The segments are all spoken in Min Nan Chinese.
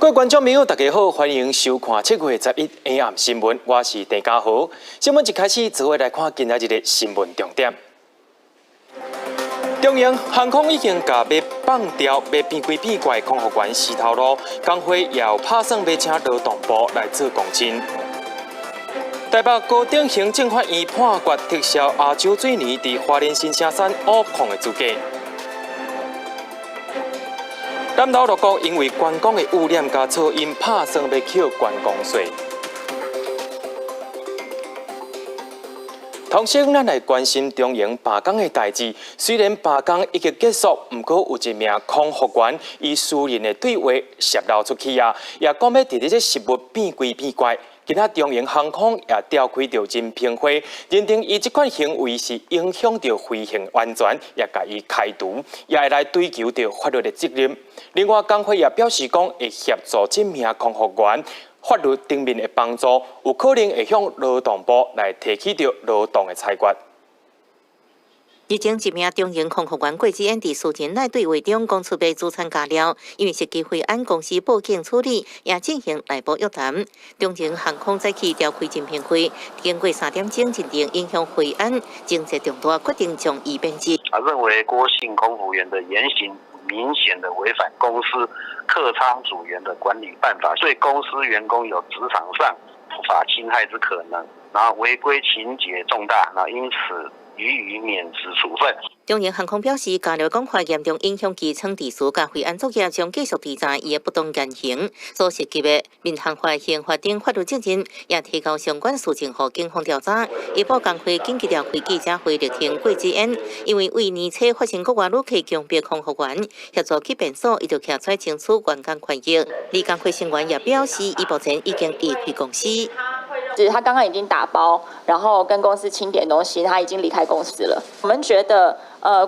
各位觀眾朋友，大家好，歡迎收看7月11下暗新聞，我是鄭家豪。新聞一開始，做伙來看今仔日的新聞重點。長榮航空已經共欲放調、欲變規變怪空服員死頭路，工會也有拍算欲請勞動部來做公親。台北高等行政法院判決撤銷亞洲水泥佇花蓮新城山挖礦的資格。南投鹿谷因為觀光的污染佮噪音，拍算欲扣觀光稅。同時，咱來關心長榮罷工的代誌。雖然罷工已經結束，毋過有一名空服員伊私人的對話洩露出去啊，也講欲佇咧這食物變規變怪。今仔長榮航空也召開著人評會，認定伊這款行為是影響著飛行安全，也共伊開除，也會來追究著法律的責任。另外，工會也表示講會協助這名空服員法律頂面的幫助，有可能會向勞動部來提起著勞動的裁決。日前，一名長榮空服員郭子燕佇私人內對話中講出欲資產加料，因為涉及飛安公司報警處理，也進行內部約談。長榮航空早起召開人評會，經過3點鐘認定影響飛安情節重大，決定將伊免職。啊，認為郭姓空服員的言行明顯的違反公司客艙組員的管理辦法，對公司員工有職場上不法侵害之可能，然後違規情節重大，那因此予以免職處分。長榮航空表示，加料講話嚴重影響機艙秩序佮飛安作業，將繼續調查伊的不當言行所涉及的民航法、刑法等法律責任，也提交相關事證予警方調查。一部工會緊急召開記者會，釐清郭子燕因為為年初發生國外旅客強迫空服員協助去便所，伊就徛出來爭取員工權益。而工會成員也表示，伊目前已經離開公司。是他剛剛已經打包，然後跟公司清點東西，他已經離開公司了。我們覺得，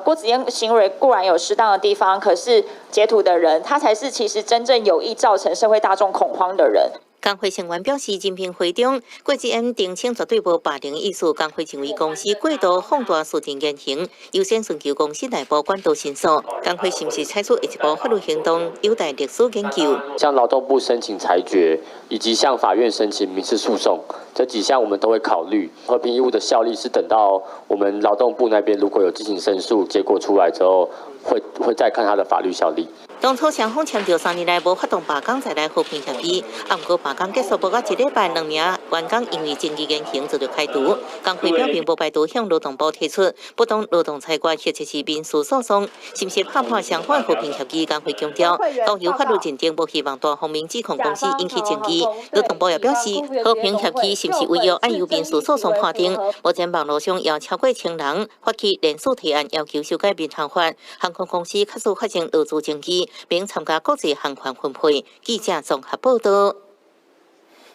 郭子燕行為固然有失當的地方，可是截圖的人，他才是其實真正有意造成社會大眾恐慌的人。工會成員表示，人評會中，郭子燕澄清絕對無霸凌意思，工會認為公司過度放大事情言行，優先尋求公司內部管道申訴。工會是毋是採取下一步法律行動，有待律師研究。向勞動部申請裁決，以及向法院申請民事訴訟，這幾項我們都會考慮。和平義務的效力是等到我們勞動部那邊如果有進行申訴，結果出來之後，會再看它的法律效力。當初雙方簽著3年來無發動罷工，再來和平協議。啊，毋過罷工結束無到一禮拜，兩名員工因為爭議言行遭著開除。工會表明無排除向勞動部提出不當勞動裁決或者是民事訴訟，是毋是拍破雙方和平協議？工會強調，交由法律認定，無希望單方面指控公司引起爭議。勞動部也表示，和平協議是毋是違約，愛由民事訴訟判定。目前網路上有超過千人發起聯署提案，要求修改民航法。航空公司確實發生勞資爭議，並參加國際航權分配。記者綜合報道。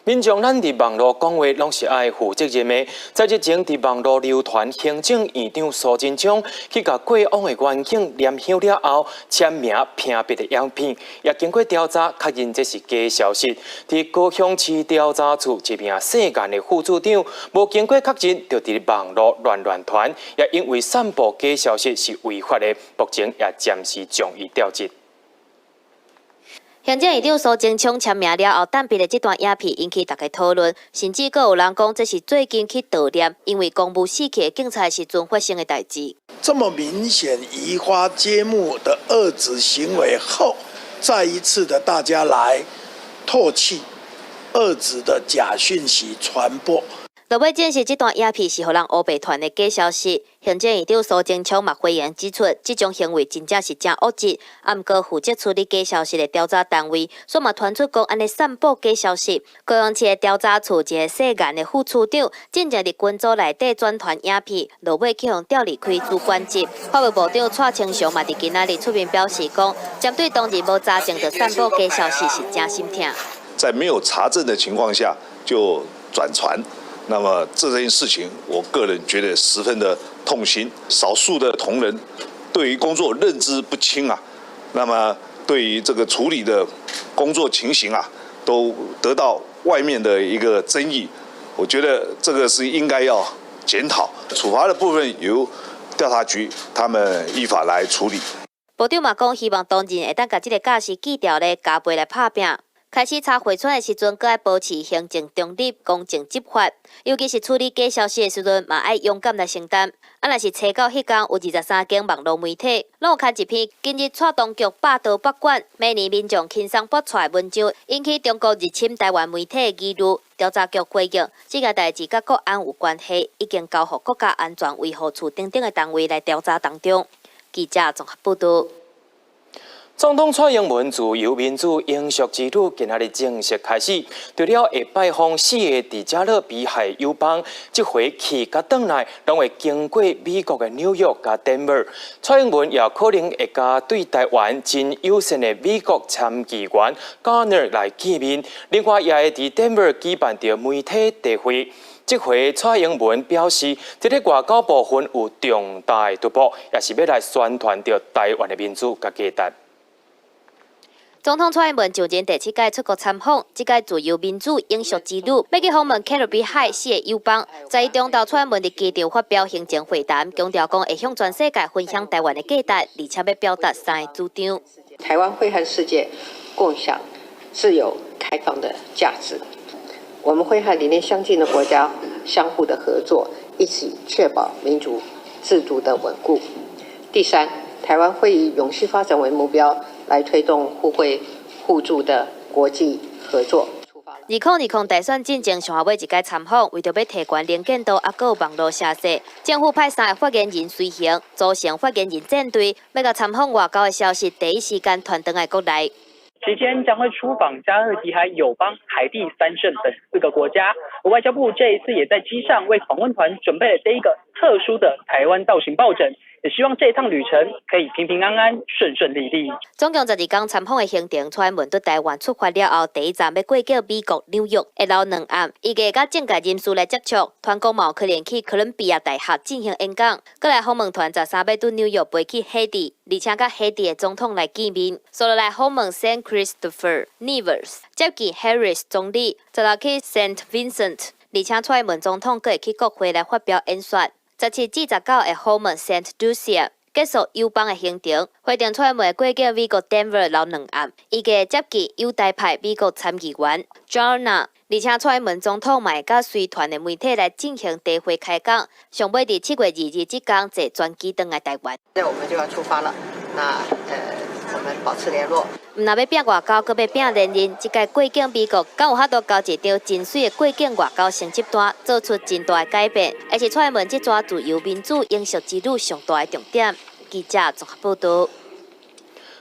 民眾咱佇網路講話攏是愛負責任的。在日前佇網路流傳行政院長蘇貞昌去共過往的員警念香了後簽名屏蔽的影片，也經過調查確認這是假消息。佇高雄市調查處一名姓顏的副處長，無經過確認就佇網路亂亂傳，也因為散布假消息是違法的，目前也暫時將伊調職。行政院長蘇貞昌簽名了後，淡筆的這段影片引起大家討論，甚至閣有人講這是最近去盜攝，因為公務死去的警察時陣發生的代誌。這麼明顯移花接木的惡質行為後，再一次的大家來唾棄惡質的假訊息傳播。落尾證實這段影片是予人烏白傳的假消息。行政院長蘇貞昌嘛回應指出，這種行為真正是誠惡質。啊，毋過負責處理假消息的調查單位，煞嘛傳出講按呢散布假消息。高雄市的調查處一个姓顏的副處長，進前佇群組內底轉傳影片，落尾去予調離開主管職。法務部長蔡清祥嘛佇今仔日出面表示講，針對當日無查證就散布假消息是誠心疼。在沒有查證的情況下就轉傳。那麼這件事情，我個人覺得十分的痛心。少數的同仁對於工作認知不清啊，那麼對於這個處理的工作情形啊，都得到外面的一個爭議。我覺得這個是應該要檢討，處罰的部分由調查局他們依法來處理。部長嘛講，希望同仁會當共這个教師記調咧加倍來拍拚。開始查賄選的時陣，閣愛保持行政中立、公正執法，尤其是處理假消息的時陣，嘛愛勇敢來承擔。啊，若是查到彼工有23間網路媒體，攏有刊一篇近日蔡當局霸道不管，每年民眾輕鬆爆出來文章，引起中國入侵台灣媒體的疑慮。調查局回應，這件代誌佮國安有關係，已經交予國家安全維護處等等的單位來調查當中。記者綜合報導。總統蔡英文自由民主永續之旅今仔日正式開始，除了會拜訪四個佇加勒比海友邦，這回去佮轉來，攏會經過美國的紐約佮丹佛。蔡英文也可能會佮對台灣真友善的美國參議員 Gardner 來見面，另外也會佇丹佛舉辦著媒體大會。這回蔡英文表示，這个外交部分有重大的突破，也是欲來宣傳著台灣的民主佮價值。總統蔡英文就任第七屆出國參訪，這屆自由民主永續之旅，欲去訪問加勒比海四个友邦。十一中晝，蔡英文佇機場發表行前會談，強調講會向全世界分享台灣的價值，而且欲表達三个主張。台灣會和世界共享自由開放的價值，我們會和理念相近的國家相互的合作，一起確保民主制度的穩固。第三，台灣會以永續發展為目標，來推動互惠互助的國際合作。2020大選進前上後尾一屆參訪，為著欲提懸能見度，抑閣有網路聲勢，政府派三个發言人隨行，組成發言人戰隊，欲共參訪外交的消息第一時間傳轉來國內。期間將會出訪加勒比海友邦、海地三聖等四個國家。外交部這一次也在機上為訪問團準備了這一個特殊的台灣造型抱枕，也希望這一趟旅程可以平平安安、順順利利。總共12工參訪的行程，蔡英文對台灣出發了後，第一站欲過境美國紐約，會留2暗，預計佮政界人士來接觸，傳講嘛有可能去哥倫比亞大學進行演講。閣來訪問團13欲對紐約飛去海地，而且佮海地的總統來見面。紲落來訪問 Saint Christopher Nevis，接見 Harris 總理，16去 Saint Vincent，而且蔡英文總統閣會去國會來發表演說。17至19會訪問 Saint Lucia，結束友邦的行程。回程蔡英文過境美國 Denver 留2暗，預計接見猶太派美國參議員 Gardner，而且蔡英文總統嘛會佮隨團的媒體來進行大會開講。上尾佇7月2日這工坐專機轉來台灣。那我們就要出發了，那我們保持聯絡。毋若欲拚外交，閣欲拚連任，這屆過境美國，敢有法度交一張真媠的過境外交成績單，做出真大的改變，會是蔡英文這逝自由民主永續之旅上大的重點。記者綜合報導。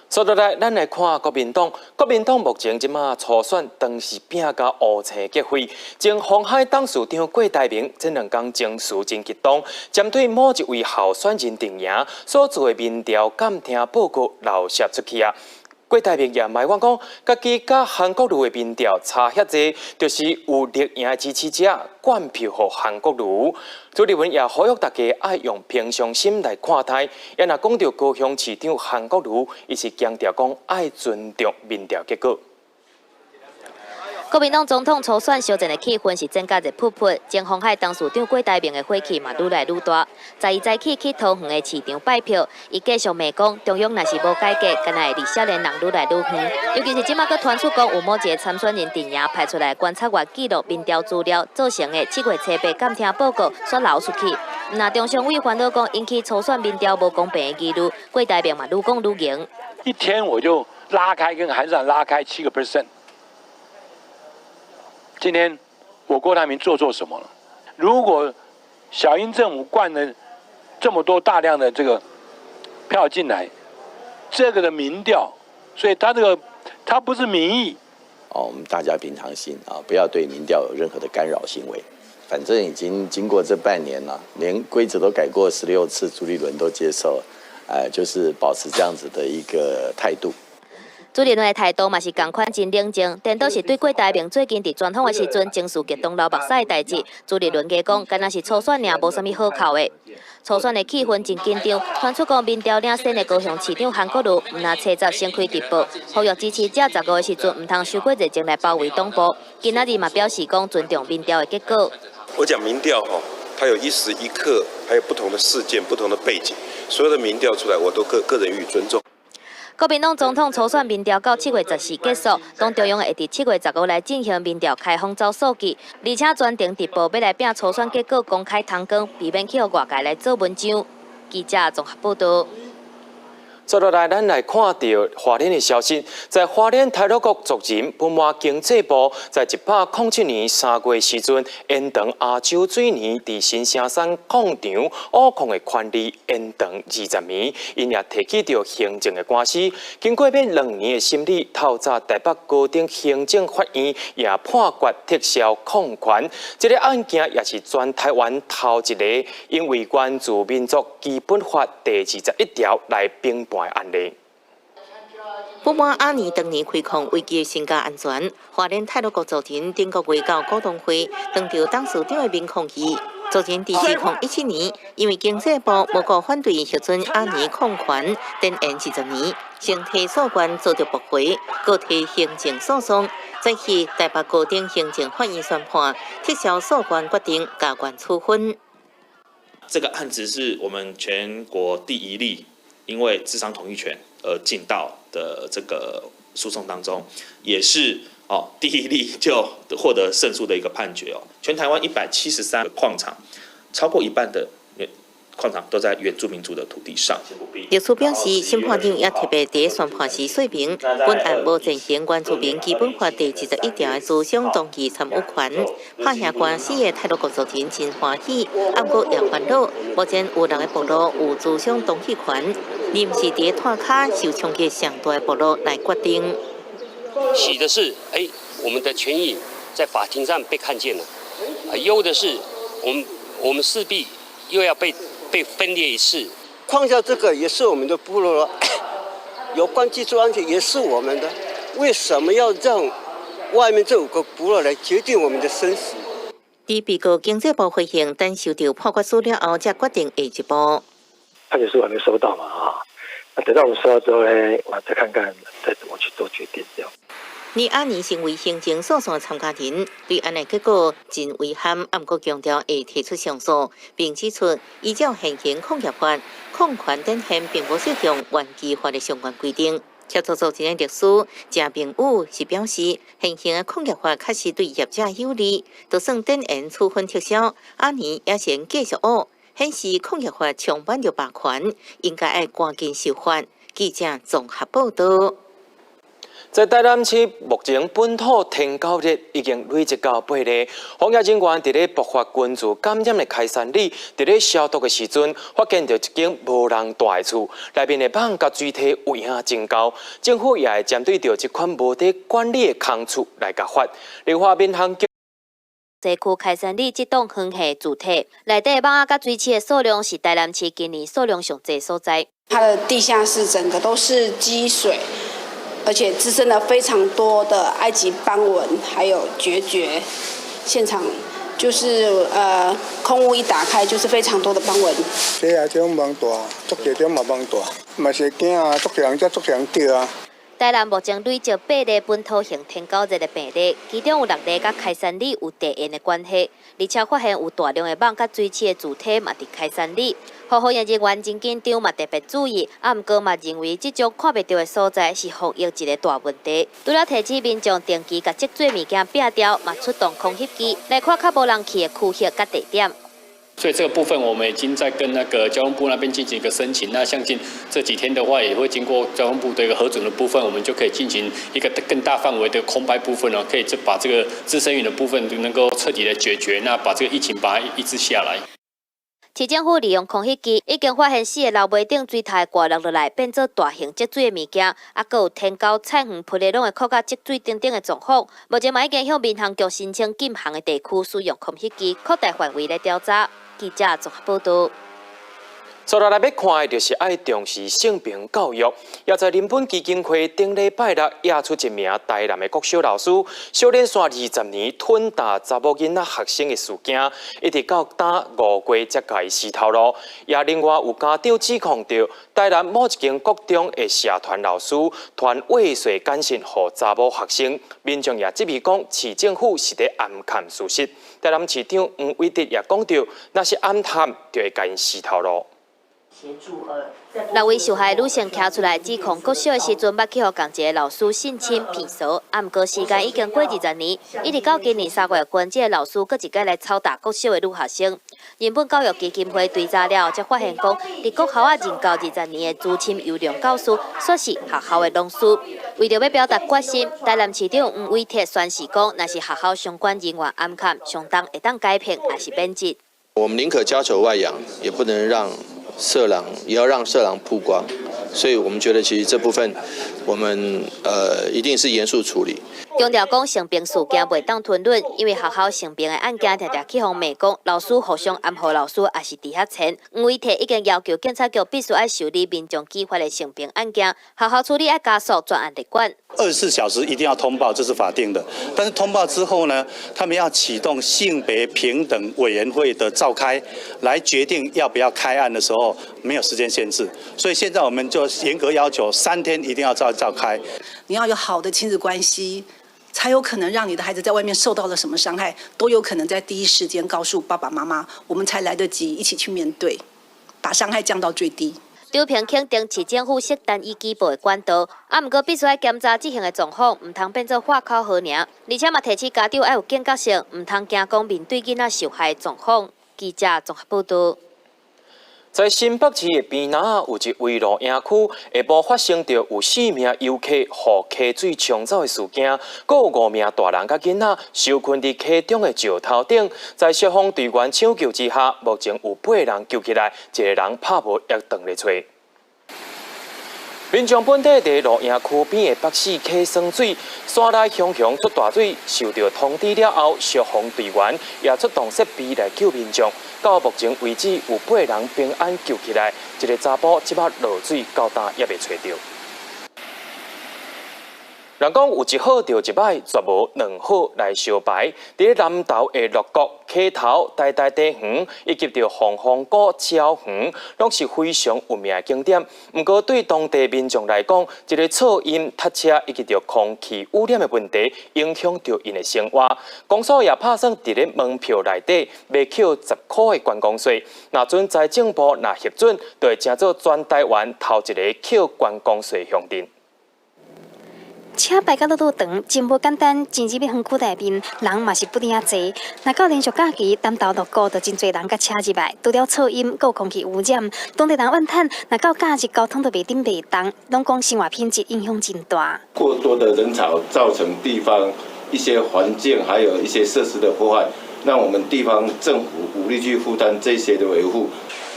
紲落來，咱來看國民黨。國民黨目前這馬初選當時拚共烏青結血。前鴻海董事長郭台銘這兩工情緒真激動，針對某一位候選人陣營所做的民調監聽報告流洩出去啊！郭台銘也埋怨講，家己佮韓國瑜的民調差遐濟，就是有綠營的支持者灌票予韓國瑜。朱立倫也呼籲大家愛用平常心來看待。也若講著高雄市長韓國瑜，伊是強調講愛尊重民調結果。國民黨總統初選相戰的氣氛是增加熱撲撲，前鴻海董事長郭台銘的火氣嘛愈來愈大。12早起去桃園的市場拜票，伊繼續罵講中央若是無改革，敢若會離少年人愈來愈遠。尤其是這馬閣傳出講有某一个參選人陣營派出來觀察員記錄民調資料，造成的7月初8監聽報告煞流出去。毋若中常委煩惱講引起初選民調無公平的疑慮，郭台銘嘛愈講愈硬。一天我就拉開跟韓市長拉開7個 percent。今天我郭台銘做錯什麼了？如果小英政府灌了這麼多大量的這個票進來，這個的民調，所以他這個他不是民意。哦，我們大家平常心啊，不要對民調有任何的干擾行為。反正已經經過這半年了，連規則都改過16次，朱立倫都接受，就是保持這樣子的一個態度。朱立倫的態度嘛是仝款真冷靜，顛倒是對郭台銘最近佇專訪的時陣情緒激動流目屎的代誌，朱立倫加講，敢若是初選爾，無啥物好哭的。初選的氣氛真緊張，傳出講民調領先的高雄市長韓國瑜，毋若初十先開直播，呼籲支持者15的時陣毋通傷過熱情來包圍黨部。今仔日嘛表示講尊重民調的結果。我講民調吼，它有一時一刻，還有不同的事件、不同的背景，所有的民調出來，我都個個人予以尊重。國民黨總統初選民調到7月14結束，黨中央會佇7月15來進行民調開放走數據，而且全程直播欲來拚初選結果公開通光，避免去予外界來做文章。記者綜合報導。接落來，咱來看到花蓮的消息。在花蓮太魯閣族人不滿經濟部在107年3月時陣延長亞洲水泥佇新城山礦場挖礦的權利延長20年，𪜶也提起著行政的官司。經過欲2年的審理，透早台北高等行政法院也判決撤銷礦權。這个案件也是全台灣頭一个因為原住民族基本法第21條來評判案例。不滿阿尼當年開礦危及身家安全，花蓮太魯閣族人頂個月到股東會，當著董事長的面抗議。族人佇2017年，因為經濟部無故反對核准阿尼礦權展延20年，先提訴願遭著駁回，閣提行政訴訟，再去台北高等行政法院宣判撤銷訴願決定，加懸處分。這個案子是我們全國第一例，因為諮商同意權而進到的這個訴訟當中，也是哦第一例就獲得勝訴的一個判決哦。全台灣173個礦場，超過一半的礦場都在原住民族的土地上。律師表示，審判長也特別佇宣判時說明，本案無踐行原住民基本法第21條的諮商同意參與權。拍贏官司的太魯閣族人真歡喜，毋過也煩惱，目前有6個部落有諮商同意權，而毋是佇蹛跤受衝擊上大的部落來決定。喜的是，哎，我們的權益在法庭上被看見了；啊，憂的是，我們勢必又要被分裂一次。礦下這個也是我們的部落，有關技術安全也是我們的，為什麼要讓外面這五個部落來決定我們的生死？佇被告經濟部回應，等收到判決書了後，才決定下一步。判決書還沒收到嘛？啊，那等到我們收到之後呢，我再看看再怎麼去做決定。這樣。李阿尼成為行政訴訟參加人，對案的結果真遺憾，毋過強調會提出上訴，並指出依照現行礦業法，礦權展延並無適用原基法的相關規定。協助族人的律師謝明武是表示，現行的礦業法確實對業者有利，就算展延處分撤銷，阿尼也先繼續挖，顯示礦業法充滿著霸權，應該愛趕緊修法。記者綜合報導。在台南市目前本土天狗熱已經累積到八例，防疫人員佇咧爆發群聚感染的開山里，佇咧消毒的時陣，發現著一間無人蹛的厝，內面的蠓佮水體有影真厚，政府也會針對著這款無佇管理的空厝來共罰。另外，民航局西區開山里這棟園下住體內底蠓仔佮水螄的數量是台南市今年數量上濟所在。它的地下室整個都是積水。而且滋生了非常多的埃及斑蚊，還有孑孓。現場就是空屋一打開就是非常多的斑蚊。對啊，這種蠓大，足濟種嘛蠓大，嘛是會驚啊，足濟人才足濟人著啊。台南目前累積八例本土型天狗熱的病例，其中有六例佮開山里有地緣的關係，而且發現有大量的蠓佮水螄的住體嘛佇開山里。防疫人員真緊張，嘛特別注意，啊，毋過嘛認為這種看袂著的所在是防疫一个大問題。除了提醒民眾定期共積水物件摒掉，嘛出動空翕機來看較無人去的區域佮地點。所以這個部分我們已經在跟那個交通部那邊進行一個申請，那相信這幾天的話也會經過交通部的一個核准的部分，我們就可以進行一個更大範圍的空拍部分哦，可以就把這個孳生源的部分能夠徹底的解決，那把這個疫情把它抑制下來。市政府利用空翕機，已經發現四个樓尾頂水苔掛落落來，變做大型積水的物件，啊，閣有天狗菜園埒的攏會擴甲積水等等的狀況。目前嘛已經向民航局申請禁航的地區使用空翕機擴大範圍來調查。記者綜合報導。接落來欲看的就是愛重視性平教育。也在人本基金會頂禮拜六押出一名台南的國小老師，小連續20年吞打查某囡仔學生的事件，一直到今5月才共伊死頭路。也另外有家長指控著台南某一間國中的社團老師傳猥褻簡訊予查某學生，民眾也質疑講市政府是佇掩蓋事實。台南市長黃偉哲也講著，若是暗探，就會共𪜶死頭路。六位受害女性徛出來指控國小的時陣，捌去予仝一个老師性侵騙嫂，啊，毋過時間已經過20年，一直到今年3月份，這个老師閣一擺來操打國小的女學生。人本教育基金會追查了後，才發現講，佇國校仔任教20年的資深優良教師，煞是學校的老師。為著欲表達決心，台南市長黃偉哲宣示講，若是學校相關人員掩崁，相當會當解聘，抑是免職。我們寧可家醜外揚，也不能讓色狼，也要讓色狼曝光，所以我們覺得其實這部分，我們一定是嚴肅處理。強調講性平事件袂當吞忍，因為學校性平的案件，常常去予罵講老師互相掩護，老師也是佇遐纏。黃偉哲已經要求警察局必須愛受理民眾舉發的性平案件，學校處理愛加速專案列管。 24小時一定要通報，這是法定的。但是通報之後呢，他們要啟動性別平等委員會的召開，來決定要不要開案的時候，沒有時間限制。所以現在我們就嚴格要求3天一定要召開。你要有好的親子關係，才有可能讓你的孩子在外面受到了什麼傷害，都有可能在第一時間告訴爸爸媽媽，我們才來得及一起去面對，把傷害降到最低。張平肯定市政府設單一舉報的管道，啊，毋過必須愛檢查執行的狀況，毋通變做話口號爾。而且嘛提醒家長愛有警覺性，毋通驚講面對囡仔受害的狀況。記者綜合報導。在新北市的邊仔有一位露營區，下晡發生著有四名遊客予溪水沖走的事件，閣有五名大人佮囡仔受困佇溪中的石頭頂，在消防隊員搶救之下，目前有八人救起來，一个人拍無猶當咧揣。民眾本底佇露營區邊的北勢溪耍水，山內熊熊出大水，受著通知了後，消防隊員也出動設備來救民眾。到目前為止，有八人平安救起來，一个查埔這擺落水到今猶未揣著。人講有一好就一歹，絕無兩好來相排。佇咧南投的鹿谷、溪頭、台大茶園，以及著鳳凰谷、鳥園，攏是非常有名的景點。毋過對當地民眾來講，這个噪音、塞車以及著空氣污染的問題，影響著𪜶的生活。公所也拍算佇咧門票內底欲扣10箍的觀光稅。若準財政部若核准，就會成做全台灣頭一个扣觀光稅鄉鎮。車排甲愈愈長，真無簡單。進入園區內面，人嘛是不離仔濟。若到連續假期，南投鹿谷就真濟人佮車入來，除了噪音，閣有空氣污染。當地人怨嘆，若到假日交通都袂頂袂動，攏講生活品質影響真大。過多的人潮造成地方一些環境，還有一些設施的破壞，讓我們地方政府無力去負擔這些的維護。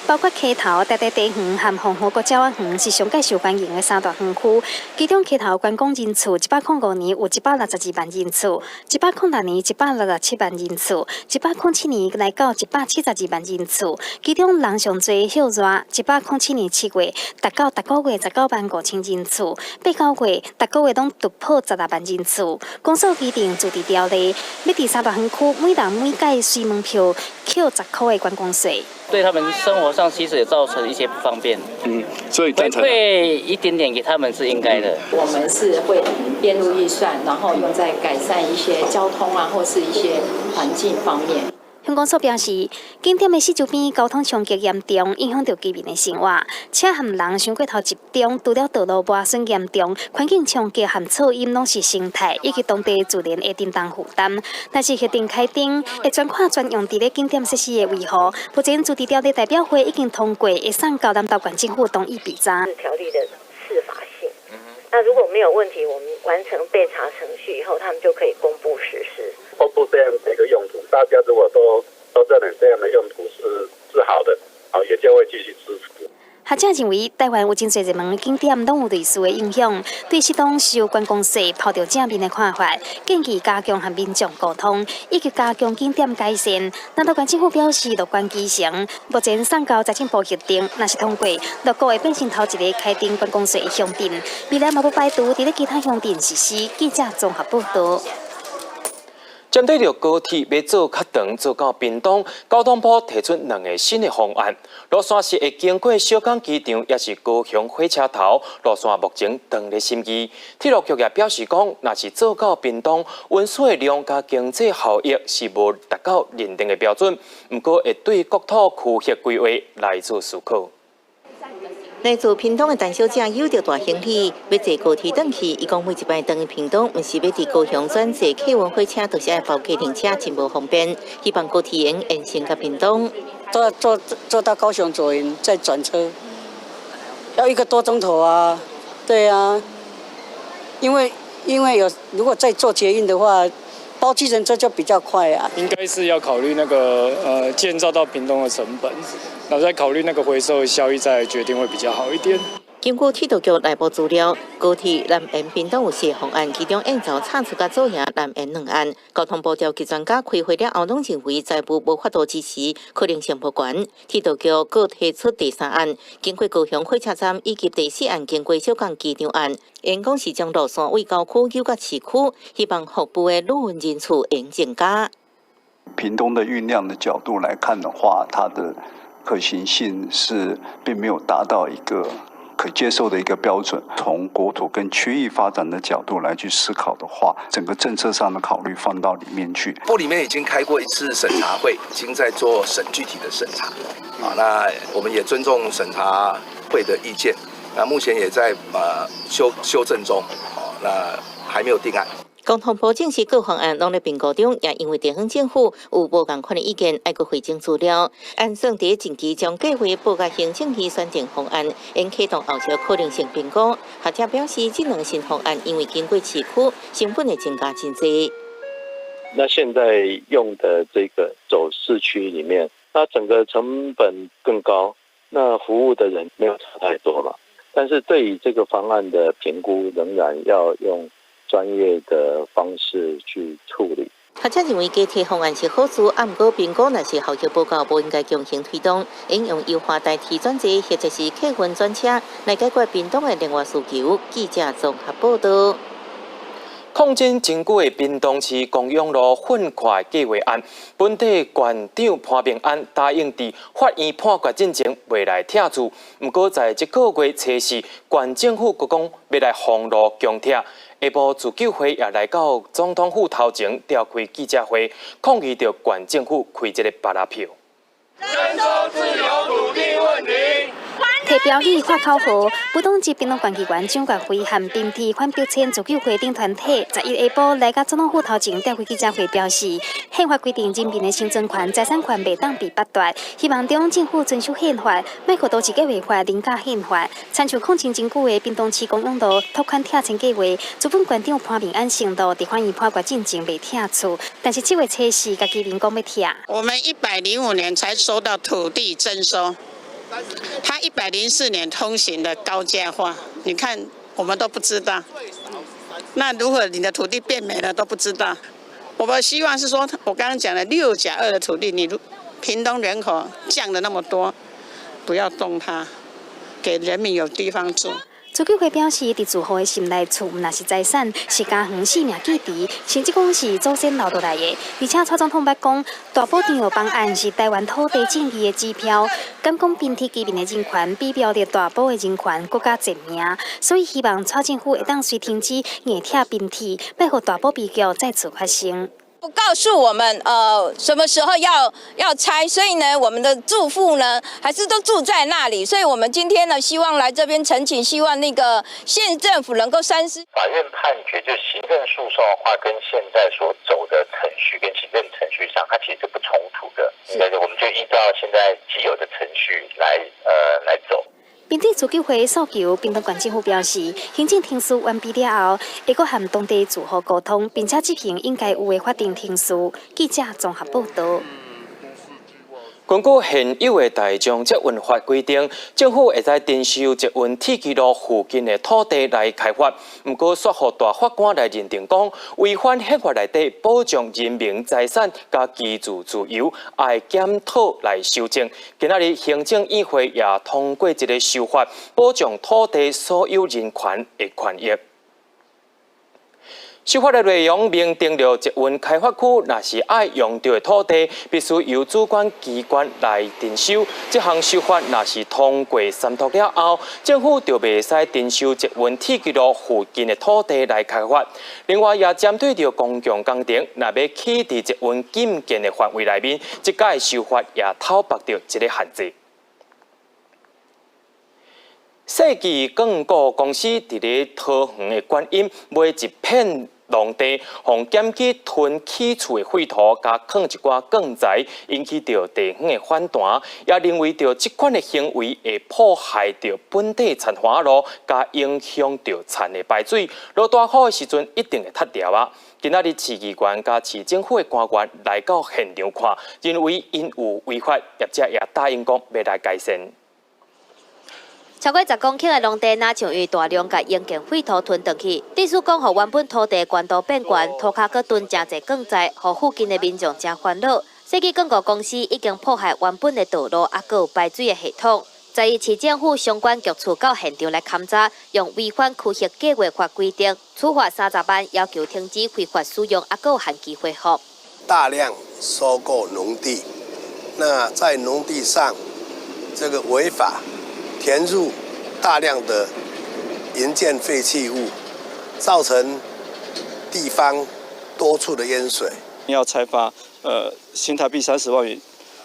包括溪頭、台大茶園和鳳和谷鳥仔園是上蓋受歡迎的三大園區。其中溪頭觀光人次，105年有162萬人次，106年167萬人次，107年來到172萬人次。其中人上濟歇熱，107年7月達到逐個月195,000人次，八九月逐個月攏突破16萬人次。公所規定自治條例，欲佇三大園區每人每屆隨門票扣10箍的觀光稅。對他們生活上其實也造成一些不方便，所以回饋一點點給他們是應該的。我們是會編入預算，然後用在改善一些交通啊，或是一些環境方面。鄉公所表示，景點的四周邊交通衝擊嚴重，影響著居民的生活。車和人傷過頭集中，除了道路磨損嚴重，環境衝擊和噪音攏是生態以及當地自然的沉重負擔。但是核定開徵，會專款專用佇咧景點設施的維護。目前自治條例代表會已經通過，會送交南投縣政府同意備查。條例的適法性。那如果沒有問題，我們完成備查程序以後，他們就可以公布實施。公布這樣的一個用途，大家如果都認為這樣的用途是好的，好也就會繼續支持。學者認為，台灣有真濟熱門景點攏有類似的影響，對適當收觀光稅抱著正面的看法，建議加強和民眾溝通，以及加強景點改善。南投縣政府表示樂觀其成，目前送交財政部核定，若是通過，鹿谷會變成頭一个開徵觀光稅的鄉鎮，未來嘛無排除佇咧其他鄉鎮實施。記者綜合報導。針對著高鐵欲做較長，做到屏東，交通部提出兩个新的方案。路線是會經過小港機場，抑是高雄火車頭路線，目前當咧審議。鐵路局也表示講，若是做到屏東，運輸的量佮經濟效益是無達到認定的標準，毋過會對國土區域規劃來做思考。來自屏東的陳小姐有著大行李，欲坐高鐵轉去。伊講每一擺轉去屏東，毋是欲佇高雄轉坐客運火車，就是愛包計程車，真無方便。希望高鐵會延伸到屏東。都要坐到高雄左營再轉車，要一個多鐘頭啊。對啊，因為有如果再坐捷運的話，包計程車就比較快啊。應該是要考慮那個建造到屏東的成本，然後再考慮那個回收的效益，再來決定會比較好一點。根據鐵道局內部資料，高鐵南延屏東有四個方案，其中燕巢拆除佮左營南延兩案。交通部調集專家開會了後，攏認為財務無法度支持，可能性無懸。鐵道局閣提出第三案，經過高雄火車站以及第四案經過小港機場案，𪜶講是將路線為郊區扭到市區，希望服務的旅運人次會增加。屏東的運量的角度來看的話，它的可行性是並沒有達到一個可接受的一個標準。從國土跟區域發展的角度來去思考的話，整個政策上的考慮放到裡面去。部裡面已經開過一次審查會，已經在做具體的審查。啊，那我們也尊重審查會的意見。那目前也在修正中，哦，那還沒有定案。交通部證實各方案攏咧評估中，也因為地方政府有無仝款的意見，愛閣彙整資料。按算佇近期將計劃報予行政院選定方案，應啟動後續可能性評估。學者表示，這兩新方案因為經過市區，成本會增加真濟。那現在用的這個走市區裡面，那整個成本更高，那服務的人沒有差太多嘛。但是對於這個方案的評估，仍然要用專業的方式去處理。學者認為加鐵方案是好事，啊，毋過評估若是效益無夠，無應該強行推動，應用優化代替轉坐或者是客運轉車來解決屏東的另外需求。記者綜合報道。抗爭真久的屏東市公用路糞塊計劃案，本地縣長潘孟安答應佇法院判決進前袂來拆厝，毋過在這個月初四，縣政府閣講欲來封路強拆。下晡自救會也來到總統府頭前召開記者會，抗議著縣政府開這个芭樂票。徵收自有土地問題。提標語喊口號，不當及屏東縣議員蔣岳飛和平地反逼遷自救會等團體，11下晡來到總統府頭前召開記者會，表示憲法規定人民的生存權、財產權袂當被剝奪，希望中央政府遵守憲法，莫予都市計劃法凌駕憲法。親像抗爭真久的屏東市公用路拓寬拆遷計劃，主本縣長潘孟安承諾，佇法院判決進前袂拆厝，但是7月初四，共居民講欲拆。我們105年才收到土地徵收。他104年通行的高架化，你看我們都不知道。那如果你的土地變沒了都不知道。我們希望是說，我剛剛講的六甲二的土地，你如屏東人口降了那麼多，不要動它，給人民有地方住。自救會表示，佇住戶的心內，厝毋但是財產，是家園性命記佇，甚至講是祖先留落來的。而且蔡總統捌講，大埔長澳方案是台灣土地正義的指標，敢講平地居民的人權比苗栗大埔的人權閣較賤命，所以希望蔡政府會當隨停止硬拆平地，莫予大埔悲劇再次發生。不告訴我們，什麼時候要拆，所以呢，我們的住戶呢，還是都住在那裡，所以我們今天呢，希望來這邊陳情，希望那個縣政府能夠三思。法院判決就行政訴訟的話，跟現在所走的程序跟行政程序上，它其實是不衝突的。應該我們就依照現在既有的程序來走。面對自救會訴求，屏東縣政府表示，行政程序完畢了後，會閣和當地住戶溝通，並且執行應該有的法定程序。記者綜合報道。根據現有的大眾捷運法規定，政府會使徵收捷運鐵軌路附近的土地來開發。毋過，煞予大法官來認定講，違反憲法內底保障人民財產佮居住自由，愛檢討來修正。今仔日行政院會也通過一个修法，保障土地所有人權的權益。修法的內容明定了捷運開發區，若是愛用著的土地，必須由主管機關來徵收。這項修法若是通過三讀了後，政府就袂使徵收捷運鐵軌路附近的土地來開發。另外，也針對著公共工程，若欲起佇捷運禁建的範圍內面，這改修法也透縛著這个限制。世紀廣告公司佇咧桃園的觀音買一片農地，予檢舉囤棄厝的廢土，共囥一寡鋼材，引起著地方的反彈，也認為著這款的行為會破壞著本地田華路，共影響著田的排水。落大雨的時陣一定會塌掉啊！今仔日市議員佮市政府的官員來到現場看，認為𪜶有違法，業者也答應講欲來改善。超過10公頃的農地，若像伊大量共營建廢土囤轉去，意思講，予原本土地懸度變懸，塗跤閣囤誠濟鋼材，予附近的民眾誠煩惱。世紀廣告公司已經破壞原本的道路，猶閣有排水的系統。在市政府相關局處到現場來勘查，用違反區域計劃法規定，處罰30萬，要求停止非法使用，猶閣有限期恢復。大量收購農地，那在農地上這個違法填入大量的營建廢棄物，造成地方多處的淹水。要裁罰新台幣30萬元，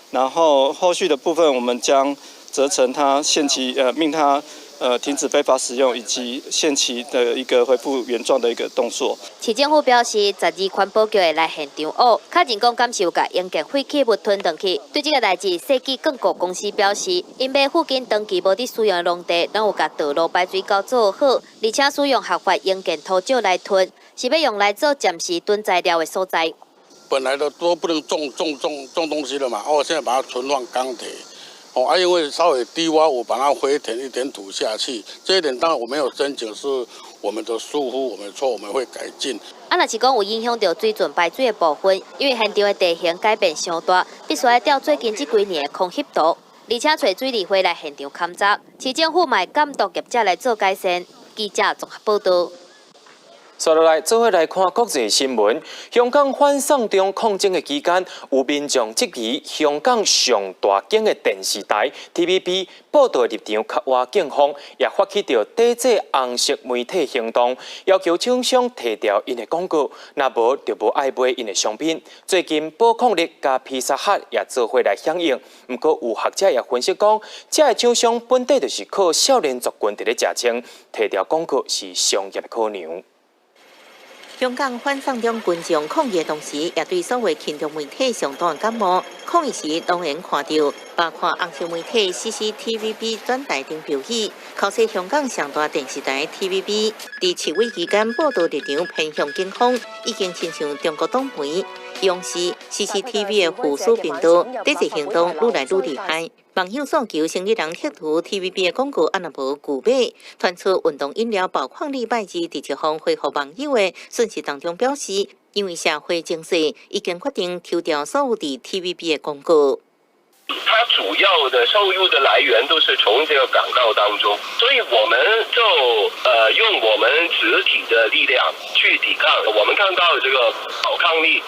然後後續的部分我們將責成他限期命他停止非法使用以及限期的一個恢復原狀的一個動作。市政府表示，12環保局會來現場挖，確認講敢是有共營建廢棄物囤轉去。對這個代誌，世紀廣告公司表示，𪜶買附近長期無佇使用的農地，攏有共道路排水溝做好，而且使用合法營建土石來囤，是欲用來做暫時囤材料的所在。本來的都不能種種種種東西了嘛，哦，現在把它存放鋼鐵。哦啊，因為稍微低窪，我把它回填一點土下去，這一點當然我沒有申請，是我們的疏忽，我們錯，我們會改進。啊，若是講有影響到水準排水的部分，因為現場的地形改變傷大，必須愛調最近這幾年的空翕圖，而且揣水利會來現場勘查，市政府嘛會監督業者來做改善。記者綜合報道。紲落來，做伙來看國際新聞。香港反送中抗爭的期間，有民眾質疑香港上大間的電視台 TVB 報道立場較倚警方，也發起著抵制紅色媒體行動，要求廠商提掉𪜶的廣告，若無就無愛買𪜶的商品。最近，寶礦力佮披薩哈也做伙來響應。毋過有學者也分析講，這个廠商本底就是靠少年族群佇咧食穿，提掉廣告是商業的考量。香港反送中群眾抗議的同時，也對所謂親中媒體相當感冒。抗議時，當然看著包括紅色媒體 CCTVB 轉台頂標語，控訴香港上大電視台 TVB 佇示威期間報導立場偏向警方，已經親像中國黨媒。央視 CCTV 的附屬頻道，抵制行動愈來愈厲害。網友訴求生理人剔除 TVB 的廣告，啊若無拒買。傳出運動飲料寶礦力拜二佇一封回覆網友的訊息當中表示，因為社會情勢，已經決定抽掉所有佇 TVB 的廣告。它主要的收入的來源都是從這個廣告當中，所以我們就用我們集體的力量去抵抗。我們看到這個寶礦力，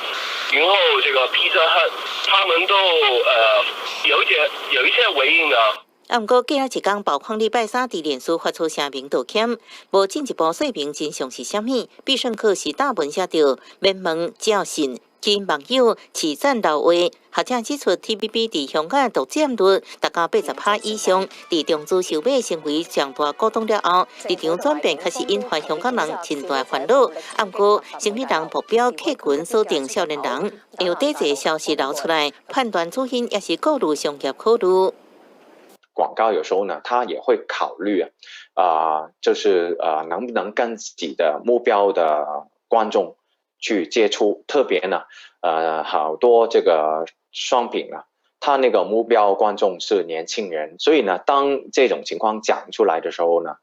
然後這個披薩亨，他們都有一些回應啊。啊，毋過過了一工，寶礦力拜三佇臉書發出聲明道歉，無進一步說明真相是啥物。必勝客是大文寫著免問，只要信。吸引網友起讚留話，學者指出 TVB 佇香港獨佔率達到80%以上，佇中資收買成為上大股東了後，立場轉變確實引發香港人真大煩惱。啊，毋過生理人目標客群鎖定少年人，有抵制消息流出來，判斷主因也是顧慮商業考慮。廣告有時候呢，他也會考慮啊，就是能不能跟自己的目標的觀眾去接觸，特別呢，好多這個商品呢，他那個目標觀眾是年輕人，所以呢，當這種情況講出來的時候呢，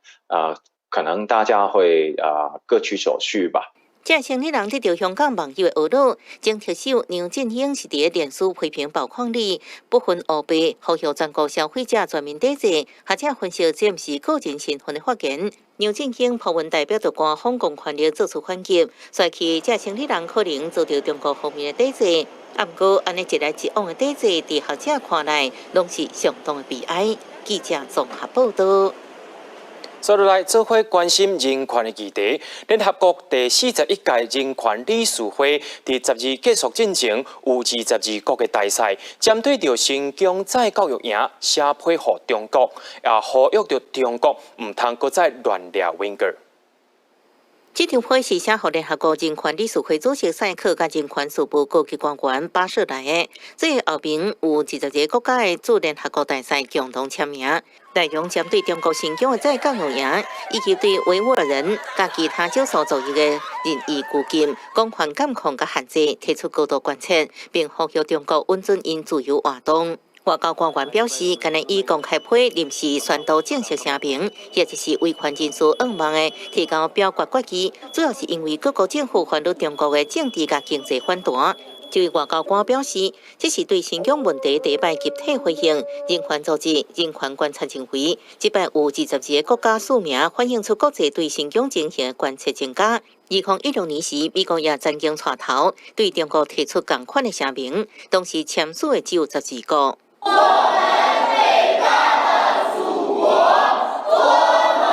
可能大家會各取所需吧。這生理人得著香港網友的惡惱，前特首梁振英是佇咧臉書批評寶礦力不分黑白，呼籲全國消費者全面抵制。學者分析，這毋是個人身份的發言。梁振英 po 文代表著官方公權力做出反擊，說起這生理人可能遭著中國方面的抵制。啊，毋過按呢一來一往的抵制，佇學者看來，攏是相當的悲哀。記者綜合報道。接落來，做伙關心人權的議題。聯合國第41屆人權理事會佇十二結束進前，有22國的大使針對著新疆再教育營寫批予中國，也呼籲著中國毋通閣再亂掠維吾爾。這張批是寫予聯合國人權理事會主席賽克佮人權事務高級官員巴舍萊的。這個後面有22個國家的駐聯合國大使共同簽名，內容針對中國新疆的再教育營，以及對維吾爾人佮其他少數族裔的任意拘禁、廣泛監控佮限制，提出高度關切，並呼籲中國允准𪜶自由活動。外交官員表示，今日以公開批臨時宣讀正式聲明，或者是維權人士願望的提交表決決議，主要是因為各國政府煩惱中國的政治佮經濟反彈。這位外交官表示，這是對新疆問題第一擺集體回應。人權組織人權觀察認為，這擺有22個國家署名，反映出國際對新疆情形的關切增加。2016年時，美國也曾經帶頭對中國提出仝款的聲明，當時簽署的只有12國。我們偉大的祖國多麼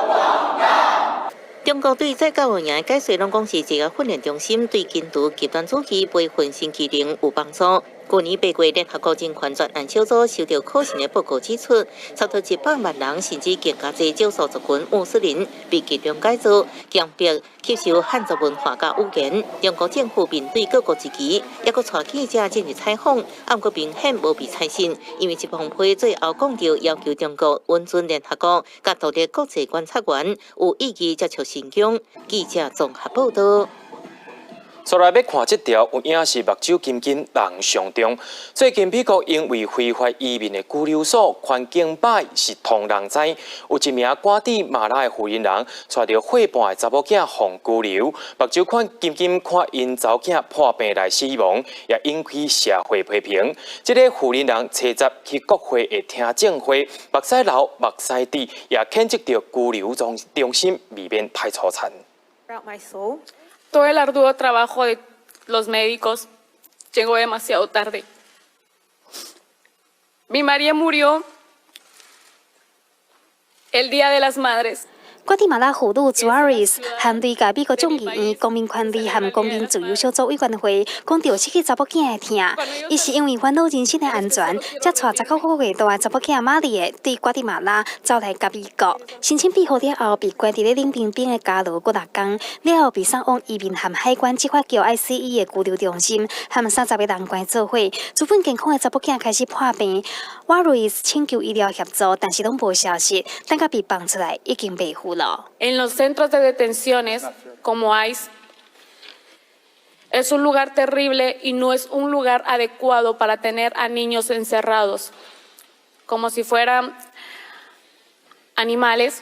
廣大。中國對再教育營的解說，攏講是一個訓練中心，對根除極端主義、培訓新技能有幫助。去年8月，聯合國人權專案小組收到可信的報告指出，差不多100萬人甚至更加濟少數族群穆斯林被集中改造，強迫吸收漢族文化佮語言。中國政府面對各國質疑，猶閣帶記者進入採訪，毋過明顯無被採信，因為這封批最後講著要求中國允准聯合國佮獨立國際觀察員有意義接觸新疆。記者綜合報道。再來欲看這條，有影是目睭金金人傷重。最近美國因為非法移民的拘留所環境歹，是予人知。有一名瓜地馬拉的婦人人，帶著歲半的查某囝予拘留，目睭看金金看𪜶查某囝破病來死亡，也引起社會批評。這個婦人人初十去國會的聽證會，目屎流目屎滴，也譴責著拘留中心未免太粗殘。 Todo el arduo trabajo de los médicos llegó demasiado tarde. Mi María murió el Día de las Madres. 瓜地馬拉婦女朱亞瑞斯含淚共美國眾議院公民權利和公民自由小組委員會講著失去查某囝的疼，伊是因為煩惱人身的安全，才帶19個月大的查某囝瑪麗的對瓜地馬拉走來共美國。申請庇護了後，被關佇咧冷冰冰的監牢幾若工，了後被送往移民和海關執法局 ICE 的拘留中心，和30個人關做伙。原本健康的查某囝開始破病，瓦瑞斯請求醫療協助，但是攏無消息，等到被放出來，已經袂赴。 En los centros de detenciones como ICE es un lugar terrible y no es un lugar adecuado para tener a niños encerrados, como si fueran animales.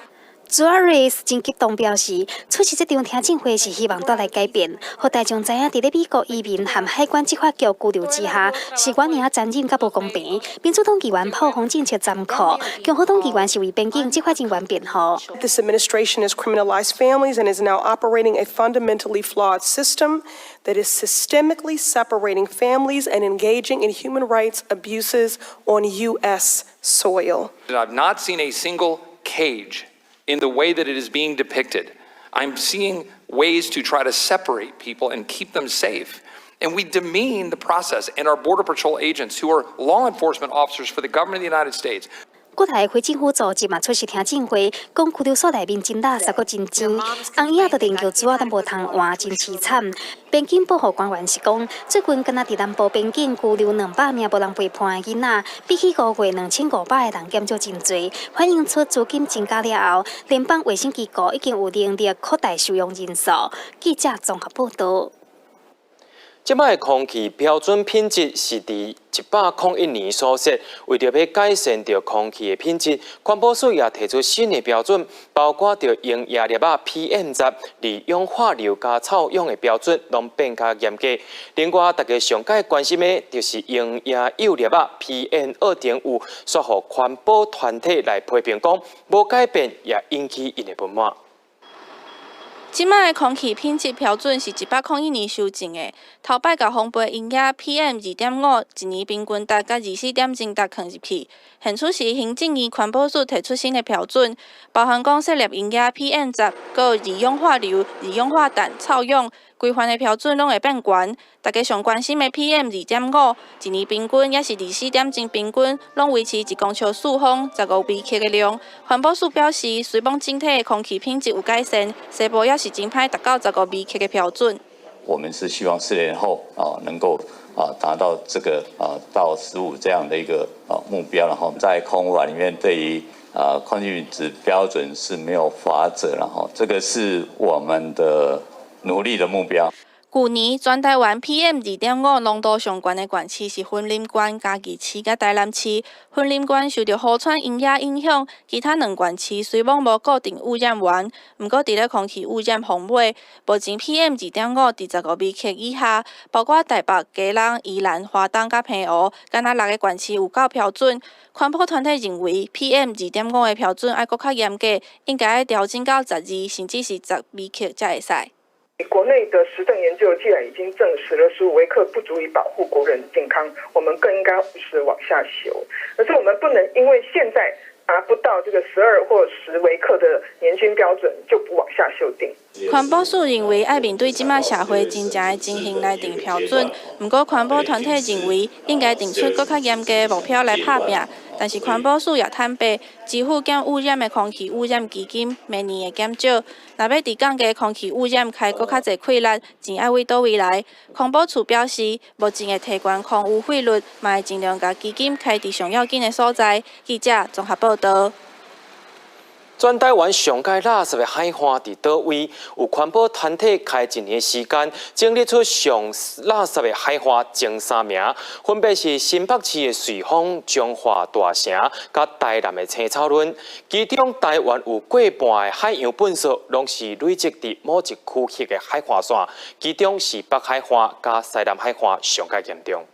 朱亞瑞斯真激動表示，出席這場聽證會是希望帶來改變，予大眾知影佇咧美國移民和海關執法局拘留之下，是偌爾殘忍佮無公平。民主黨議員炮轟政策殘酷，共和黨議員是為邊境執法人員辯護。 This administration has criminalized families and is now operating a fundamentally flawed system that is systemically separating families and engaging in human rights abuses on U.S. soil. I've not seen a single cage in the way that it is being depicted. I'm seeing ways to try to separate people and keep them safe. And we demean the process and our Border Patrol agents, who are law enforcement officers for the government of the United States. 國內非政府組織嘛出席聽證會，講拘留所內面真垃圾，閣真髒，紅椅仔都連轎子仔都無通換，真凄慘。邊境保護官員是講，最近敢若佇南部邊境拘留200名無人陪伴的囡仔，比起5月2500個人減少真濟，反映出資金增加了後，聯邦衛生機構已經有能力擴大收容人數。記者綜合報導。這擺空氣標準品質是佇101年所設，為著欲改善著空氣的品質，環保署也提出新的標準，包括著溶液粒仔 PM10、二氧化硫佮臭氧的標準，攏變較嚴格。另外，大家上蓋關心的，就是溶液幼粒仔 PM2.5，煞予環保團體來批評講，無改變也引起𪜶的不滿。這擺的空氣品質標準是101年修正的，頭擺共風媒陰影 PM 2.5一年平均值佮24.0值囥入去。現此時行政院環保署提出新的標準，包含講設立陰影 PM 10，閣有二氧化硫、二氧化氮、臭氧規範的標準攏會變懸。大家上關心的 PM 2.5，一年平均抑是24點鐘平均，攏維持一公尺四方15微克的量。環保署表示，雖罔整體的空氣品質有改善，西部猶是真歹達到十五微克的標準。我們是希望4年後啊，能夠啊達到這個啊到15這樣的一個啊目標，然後在空污法裡面對於啊空氣品質標準是沒有罰則，然後這個是我們的努力的目標。舊年全台灣 PM 2.5濃度上懸的縣市是雲林縣、嘉義市佮台南市。雲林縣受著河川陰影影響，其他兩縣市雖罔無固定污染源，毋過佇咧空氣污染防尾，目前 PM 2.5佇15微克以下，包括台北、基隆、宜蘭、花東佮澎湖，干焦六个縣市有夠標準。環保團體認為，PM 2.5的標準愛閣較嚴格，應該愛調整到12，甚至是10微克才會使。國內的實證研究既然已經證實了15微克不足以保護國人健康，我們更應該是往下修。可是我們不能因為現在達不到這個12或10微克的年均標準，就不往下修訂。環保署認為愛面對這馬社會真正的情形來定標準，毋過環保團體認為應該定出閣較嚴格的目標來拍拚。但是環保署也坦白，支付減污染的空氣污染基金每年會減少。若欲佇降低空氣污染開閣較濟氣力，錢愛為佗位來？空保處表示，目前會提懸空污費率，嘛會盡量共基金開佇上要緊的所在。記者綜合報道。全台灣上蓋垃圾的海岸佇佗位？有環保團體開一年時間，整理出上垃圾的海岸前三名，分別是新北市的瑞豐、彰化大城，佮台南的青草崙。其中台灣有過半的海洋糞埽，攏是累積佇某一區域的海岸線，其中是北海岸佮西南海岸上蓋嚴重。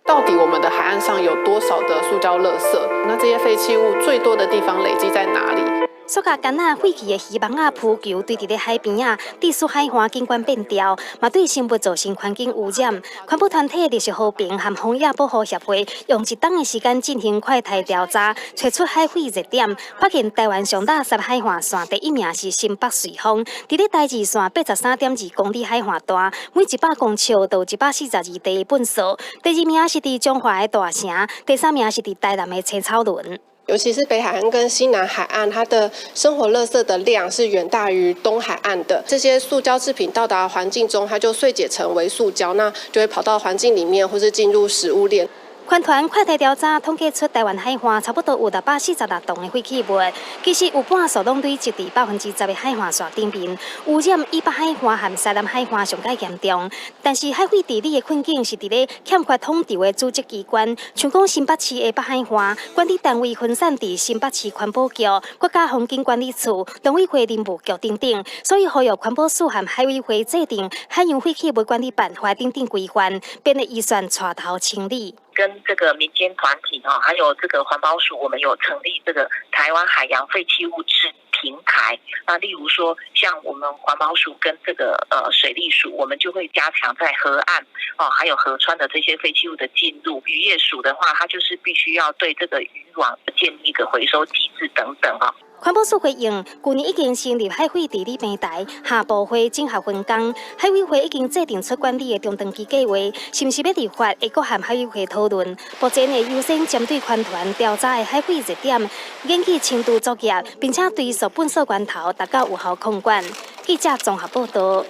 到底我們的海岸上有多少的塑膠垃圾？那這些廢棄物最多的地方累積在哪裡？塑膠桿仔、廢棄的漁網仔、浮球堆佇咧海邊仔，致使海岸景觀變調，嘛對生物造成環境污染。環保團體綠色和平和荒野保護協會用一冬的時間進行快篩調查，揣出海廢熱點，發現台灣上垃圾海岸線第一名是新北瑞豐，佇咧台二線83.2公里海岸段，每100公尺就有142塊糞埽。第二名是佇彰化的大城，第三名是佇台南的青草崙。尤其是北海岸跟西南海岸，它的生活垃圾的量是遠大於東海岸的。這些塑膠製品到達環境中，它就碎解成微塑膠，那就會跑到環境裡面，或是進入食物鏈。環團快篩調查統計出台灣海岸差不多有646棟的廢棄物，其實有半數攏累積佇10%的海岸線頂面，污染以北海岸和西南海岸上蓋嚴重。但是海廢治理的困境是佇咧欠缺統籌的組織機關，像講新北市的北海岸管理單位分散佇新北市環保局、國家環境管理處、農委會林務局等等，所以呼籲環保署和海委會制定海洋廢棄物管理辦法等等規範，便會預算帶頭清理。跟這個民間團體哈，還有這個環保署，我們有成立這個台灣海洋廢棄物治平台。那例如說，像我們環保署跟這個水利署，我們就會加強在河岸哦，還有河川的這些廢棄物的進入。漁業署的話，它就是必須要對這個漁網建立一個回收機制等等啊。環保署回應，舊年已經成立海廢治理平台，下部會整合分工，海委會已經制定出管理的中長期計劃，是毋是欲立法，會閣和海委會討論。目前會優先針對環團調查的海廢熱點，研擬清除作業，並且追溯糞埽源頭，達到有效控管。記者綜合報道。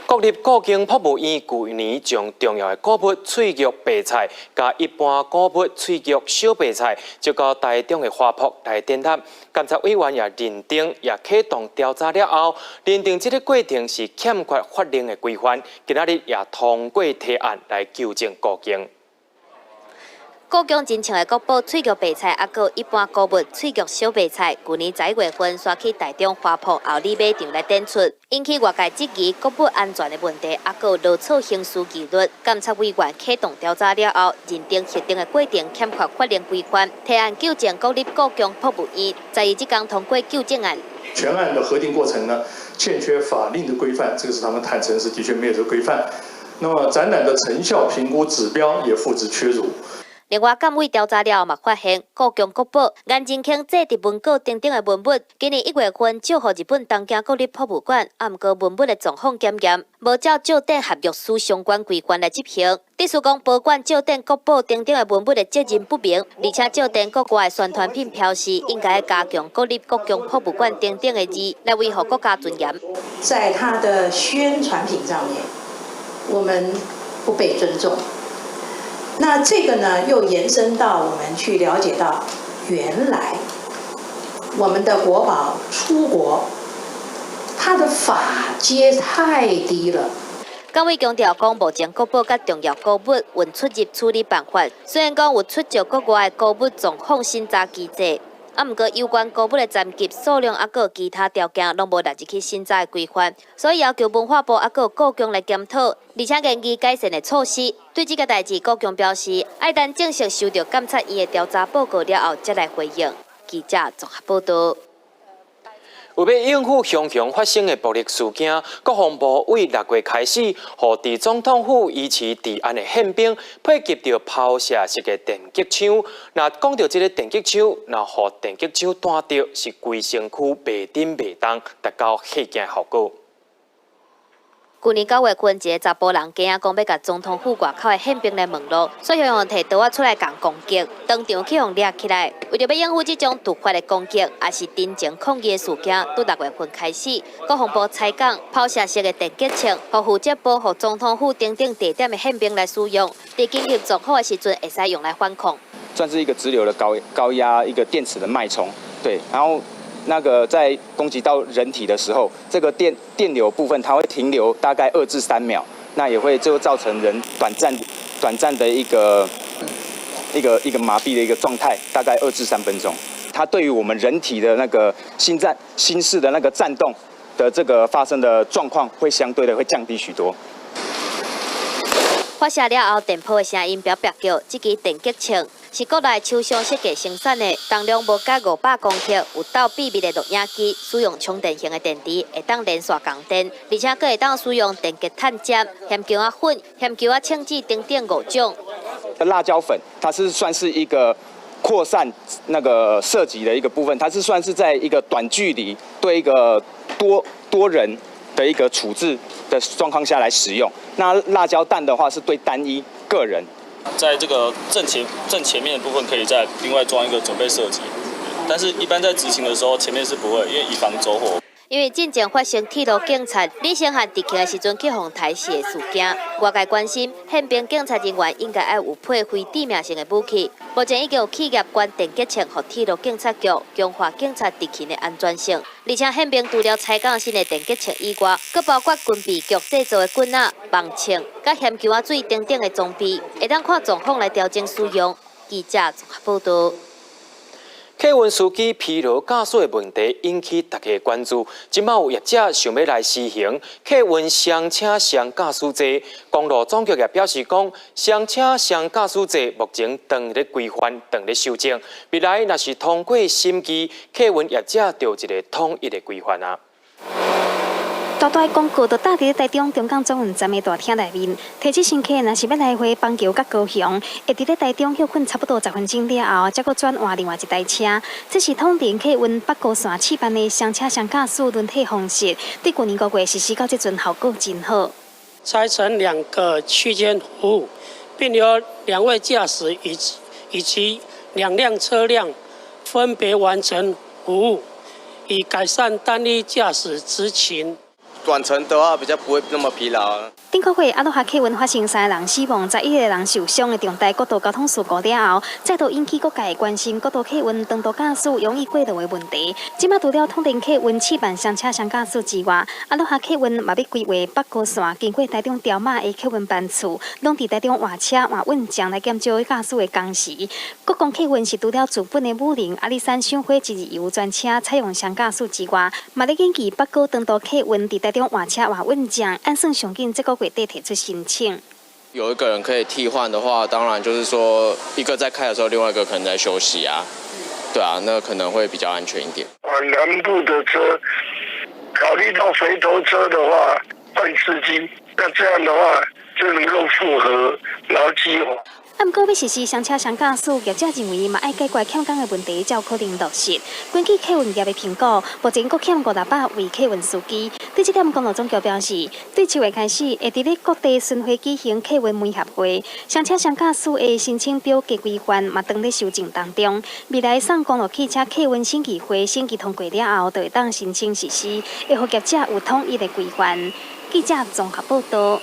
國立故宮博物院舊年將重要的古物翠玉白菜，佮一般古物翠玉小白菜，就到台中的華博來展覽。監察委員也認定，也啟動調查了後，認定這个過程是欠缺法令的規範。今仔日也通過提案來糾正故宮。故宮真穿的國寶翠玉白菜，抑閣一般古物翠玉小白菜，舊年11月份徙去台中華埠后里馬場來展出，引起外界質疑國物安全的問題，抑閣有羅錯刑事疑慮。監察委員啟動調查了後，認定核定的過程欠缺法令規範，提案糾正國立故宮博物院，在這工通過糾正案。全案的核定過程呢，欠缺法令的規範，這個是他們坦承是的確沒有這個規範。那麼展覽的成效評估指標也付之闕如。另外，監委調查了後嘛，發現故宮國寶顏真卿祭佇文閣等等的文物，今年1月份借予日本東京國立博物館，啊，毋過文物的狀況檢驗，無照借展合約書相關規範來執行。意思講保管借展國寶等等的文物的責任不明，而且借展國外的宣傳品標示應該加強國立故宮博物館等等的字，來維護國家尊嚴。在它的宣傳品上面，我們不被尊重。那這個呢，又延伸到我們去了解到，原來我們的國寶出國，它的法階太低了。監委強調講，目前國寶佮重要古物運出入處理辦法，雖然講有出借國外的古物狀況審查機制，啊，毋過有關古物的層級、數量抑閣其他條件，攏無列入去審查的規範，所以要求文化部抑閣故宮來檢討，而且研議改善的措施。對這個代誌，故宮表示，愛等正式收到監察院的調查報告了後，才來回應。記者綜合報道。為欲應付常常發生的暴力事件，國防部對6月開始，予佇總統府維持治安的憲兵配給著拋射式的電擊槍。若講著這个電擊槍，若予電擊槍彈著，是規身軀袂振袂動，達到嚇驚效果。舊年9月份，一个查埔人驚講欲共總統府外口的憲兵來問路，所以予提刀仔出來共攻擊，當場去予掠起來。為著欲應付這種突發的攻擊，抑是陣前抗議的事件，對6月份開始，國防部採購拋射式的電擊槍，予負責保護總統府等等地點的憲兵來使用。佇緊急狀況的時陣，會使用來反抗。算是一個直流的高高壓一個電磁的脈衝，對，然後。那個在攻擊到人體的時候，這個電流部分它會停留大概2至3秒，那也會就造成人短暫的一個麻痹的一個狀態，大概2至3分鐘。它對於我們人體的那個心臟心室的那個顫動的這個發生的狀況，會相對的會降低許多。發射了後，電波的聲音啪啪叫，這支電擊槍是國內廠商設計生產的，重量無甲500公克，有鬥秘密的錄影機，使用充電型的電池，會當連線供電，而且閣會當使用電擊探針、薟球仔粉、薟球仔清劑等等五種。辣椒粉，它是算是一個擴散那個射擊的一個部分，它是算是在一個短距離對一個多多人的一個處置的狀況下來使用。那辣椒彈的話，是對單一個人。在這個正前面的部分，可以再另外裝一個準備射擊，但是一般在執勤的時候，前面是不會，因為以防走火。因為進前發生鐵路警察李承翰執勤的時陣去予刣死的事件，外界關心憲兵警察人員應該愛有配非致命性的武器。目前已經有企業捐電擊槍予鐵路警察局，強化警察執勤的安全性。而且憲兵除了採購新的電擊槍以外，閣包括軍備局製造的棍仔、網槍、佮薟球仔水等等的裝備，會當看狀況來調整使用。記者綜合報道。客運司機疲勞駕駛的問題引起大家關注。這擺有業者想欲來實行客運雙車雙駕駛制，公路總局也表示講，雙車雙駕駛制目前正咧規範，正咧修正。未來若是通過審議，客運業者就有一個統一的規範啊。大大廣告就貼佇台中中港轉運站的大廳內面，提醒乘客若是欲來回板橋佮高雄，會佇咧台中歇睏差不多10分鐘了後，才閣轉換另外一台車。這是統聯客運北高線試辦的雙車雙駕駛輪替方式，佇舊年5月實施到這陣效果真好。拆成兩個區間服務，並由兩位駕駛以及兩輛車輛分別完成服務，以改善單一駕駛執勤。短程的話比較不會那麼疲勞。頂個月阿魯哈客運發生三个人死亡、11個人受傷的重大國道交通事故了後，再度引起各界關心國道客運長途駕駛容易過勞的問題。這馬除了統電客運試辦雙車雙駕駛之外，阿魯哈客運嘛欲規劃北高線經過台中朝馬的客運班次，攏佇台中換車換運站來減少駕駛的工時。國光客運是除了自本的武陵阿里山賞花一日遊專車採用雙駕駛之外，嘛咧研究北高長途客運佇台中換車換運站，按算上緊這個月底提出申請。有一個人可以替換的話，當然就是說一個在開的時候，另外一個可能在休息啊，對啊，那可能會比較安全一點。啊，南部的車，考慮到回頭車的話，換司機，那這樣的話就能夠符合勞基法。啊，毋過欲實施雙車雙駕駛，業者認為嘛愛解決欠工的問題，才有可能落實。根據客運業的評估，目前閣欠500位客運司機。對這點，公路總局表示，對7月開始，會佇咧各地巡迴舉行客運媒合會，雙車雙駕駛的申請表格規範嘛，當咧修正當中。未來送公路汽車客運審議會審議通過了後，就會當申請實施，會予業者有統一的規範。記者綜合報道。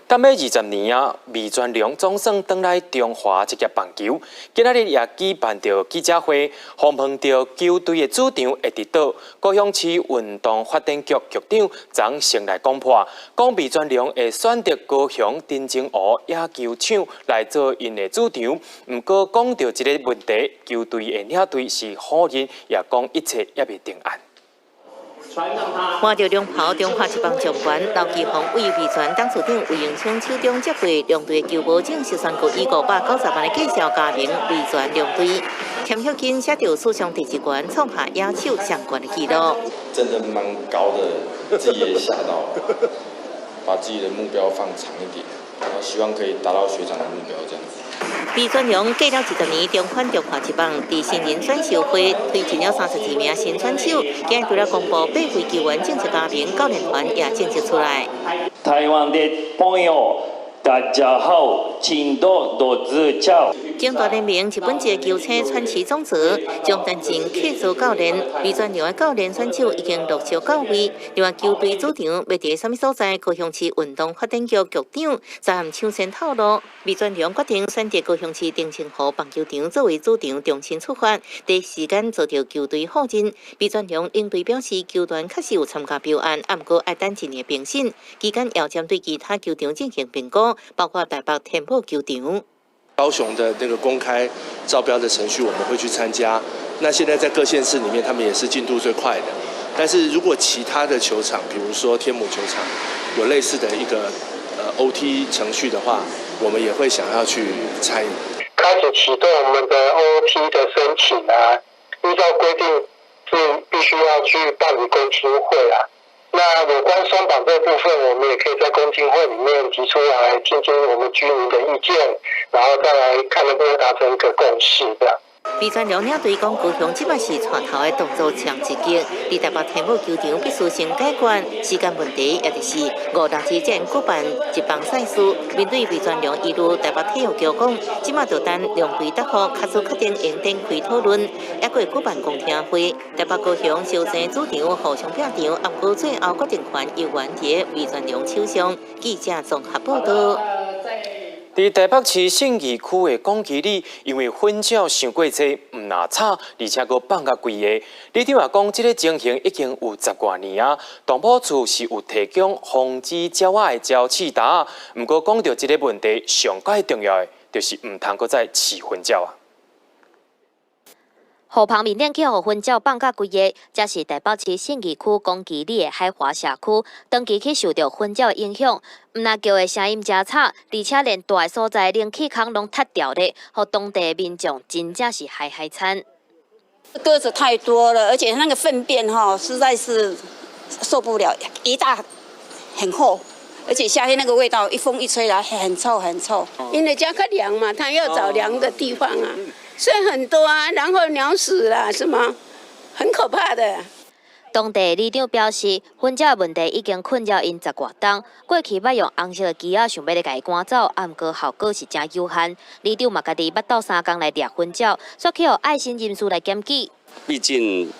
踮咧20年啊，味全龍總算轉來中華職業棒球，今仔日也舉辦著記者會，訪問著球隊的主場會佇佗。高雄市運動發展局局長昨先來講破，講味全龍會選擇高雄澄清湖野球場來做𪜶的主場。毋過講著這个問題，球隊的領隊是否認，也講一切猶未定案。換著龍袍中華職棒狀元劉基鴻為味全董事長魏榮聰手中接過龍隊球帽，正式宣告以590萬的價錢加盟味全龍隊，簽約金寫著史上第一懸，創下野手上懸的紀錄。真的蠻高的，自己也嚇到，把自己的目標放長一點，然後希望可以達到學長的目標，這樣子。味全龍過了20年，重返中華職棒，佇新人選秀會推薦了32名新選手，今日除了公布8位球員正式加盟，教練團也正式出來。台灣的朋友，大家好，請多多指教。中大聯盟日本籍球星川崎宗則將擔任客座教練，味全龍的教練選手已經陸續到位。另外，球隊主場欲佇啥物所在？高雄市運動發展局局長昨暗搶先透露，味全龍決定選擇高雄市澄清湖棒球場作為主場，重新出發，第一時間遭著球隊否認。味全龍領隊表示，球團確實有參加標案，毋過愛等一年評審，期間也針對其他球場進行評估，包括台北天母球場。高雄的那個公開招標的程序，我們會去參加。那現在在各縣市裡面，他們也是進度最快的。但是如果其他的球場，比如說天母球場，有類似的一個OT 程序的話，我們也會想要去參與。開始啟動我們的 OT 的申請啊，依照規定是必須要去辦理公聽會啊。那有關鬆綁這部分，我們也可以在公聽會裡面提出來，聽聽我們居民的意見，然後再來看能不能達成一個共識，這樣。味全龍領隊講，高雄這擺是帶頭的動作搶一擊，佇台北天母球場必須先解決時間問題，也就是5月之前舉辦一棒賽事。面對味全龍疑慮，台北體育局講，這擺就等龍隊答覆，較早確定會展開討論，猶閣會舉辦公聽會。台北高雄相爭主場互相拼場，毋過最後決定權猶原佇味全龍手上。記者綜合報道。佇台北市信義區的廣基里，因為糞鳥傷過濟，毋若吵，而且閣放甲規个。里長也講，這个情形已經有10外年啊。動保處是有提供防止鳥仔的鳥刺刀，毋過講著這个問題，上蓋重要的就是毋通閣再飼糞鳥啊。雨棚面頂去予糞鳥放甲規个，這是台北市信義區廣基里的海華社區，長期去受著糞鳥的影響，毋若叫的聲音誠吵，而且連蹛的所在冷氣孔攏塌掉咧，予當地民眾真正是害害慘。鴿子太多了，而且那個糞便哈，實在是受不了，一大很厚，而且夏天那個味道一風一吹來，很臭很臭。因為家較涼嘛，他要找涼的地方啊。所以很多啊，然後鳥死了，是嗎？很可怕的。當地里長表示，糞鳥問題已經困擾𪜶10外冬。過去捌用紅色的旗仔想欲來共伊趕走，啊，毋過效果是誠有限。里長嘛家己捌鬥相共來掠糞鳥，煞去予愛心人士來檢舉。畢竟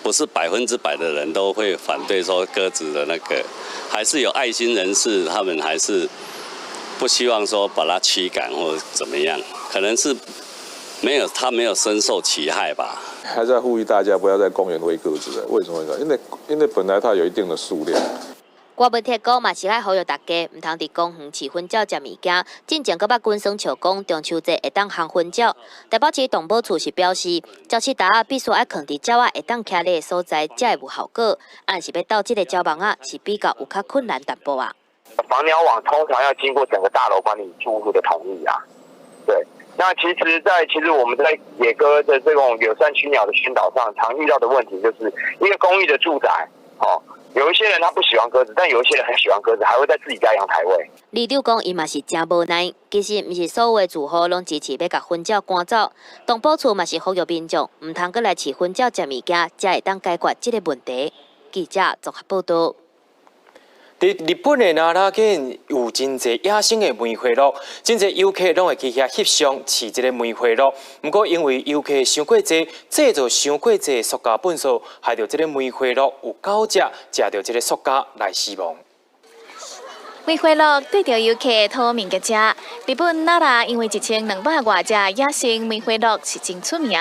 不是100%的人都會反對說鴿子的那個，還是有愛心人士，他們還是不希望說把它驅趕或怎麼樣，可能是沒有他沒有深受其害吧。還在呼籲大家不要在公園餵鴿子的，為什麼呢？因為本來它有一定的數量。郭文鐵講嘛是愛呼籲大家，毋通佇公園飼粉鳥食物件。進前閣捌官宣笑講中秋節會當烘粉鳥。台北市動保處是表示，鳥鼠袋仔必須愛囥佇鳥仔會當徛咧的所在，才會有效果。啊，若是欲鬥這个鳥網仔，是比較有較困難淡薄仔。防鳥網通常要經過整個大樓管理住戶的同意啊。對，那其實，在其實我們在野鴿的這種友善驅鳥的宣導上，常遇到的問題就是一個公寓的住宅，哦。有一些人他不喜歡鴿子，但有一些人很喜歡鴿子，還會在自己家陽台餵。里長講，伊嘛是誠無奈，其實毋是所有的住戶攏支持欲共粉鳥趕走。動保處嘛是呼籲民眾，毋通閣來飼粉鳥食物件，才會當解決這个問題。記者綜合報道。佇日本的奈良縣有真濟野生的梅花鹿，真濟遊客攏會去遐翕相、飼這个梅花鹿。毋過因為遊客傷過濟，製造傷過濟塑膠糞埽，害著這个梅花鹿有狗隻食著這个塑膠來死亡。梅花鹿對著遊客討物件食。日本奈良因為1200外隻野生梅花鹿是真出名，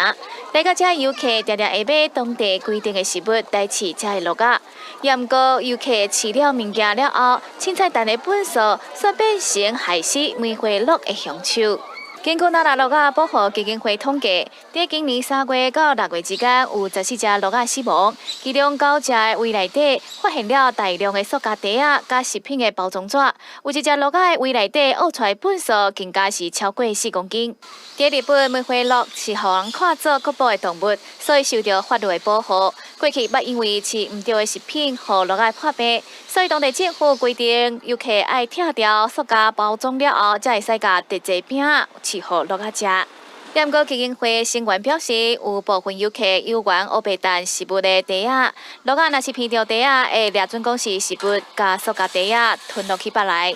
來到遮遊客定定會買當地規定的食物來飼遮的鹿仔。也毋過遊客飼了物件了後，凊彩擲的糞埽，煞變成害死梅花鹿的兇手。根據奈良鹿仔保護基金會統計，佇今年3月到6月之間，有14隻鹿仔死亡，其中9隻的胃內底發現了大量的塑膠袋仔佮食品的包裝紙，有一隻鹿仔的胃內底挖出來糞埽，更加是超過4公斤。佇日本，梅花鹿是予人看做國寶的動物，所以受著法律的保護。過去捌因為飼毋對的食品，予鹿仔破病，所以當地政府規定，遊客愛拆掉塑膠包裝了後，才會使共特製餅仔飼予鹿仔食。毋過基金會成員表示，有部分遊客猶原烏白擲食物的袋仔，鹿仔若是鼻著袋仔，會掠準講是食物，共塑膠袋仔吞落去腹內。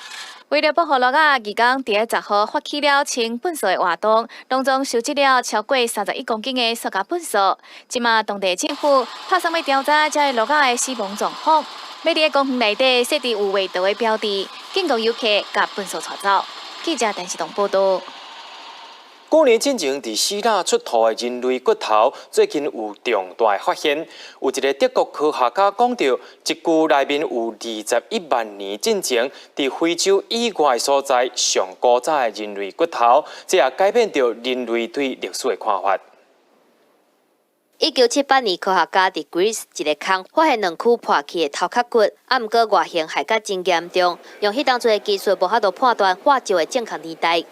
為了保護鹿仔，義工佇10號發起了清糞埽的活動，攏總收集了超過31公斤的塑膠糞埽。這馬當地政府拍算欲調查這个鹿仔的死亡狀況，欲佇公園內底設置有畫圖的標誌，警告遊客共糞埽帶走。記者陳世東報道。舊年進前佇希臘出土的人類骨頭，最近有重大的發現。有一个德國科學家講著，這具內面有21萬年進前佇非洲以外所在上古早的人類骨頭，這也改變著人類對歷史的看法。1978年，科學家佇 Greece 一个空發現兩具破去的頭殼骨，啊，毋過外形害甲真嚴重，用彼當陣的技術無法度判斷化石的正確年代。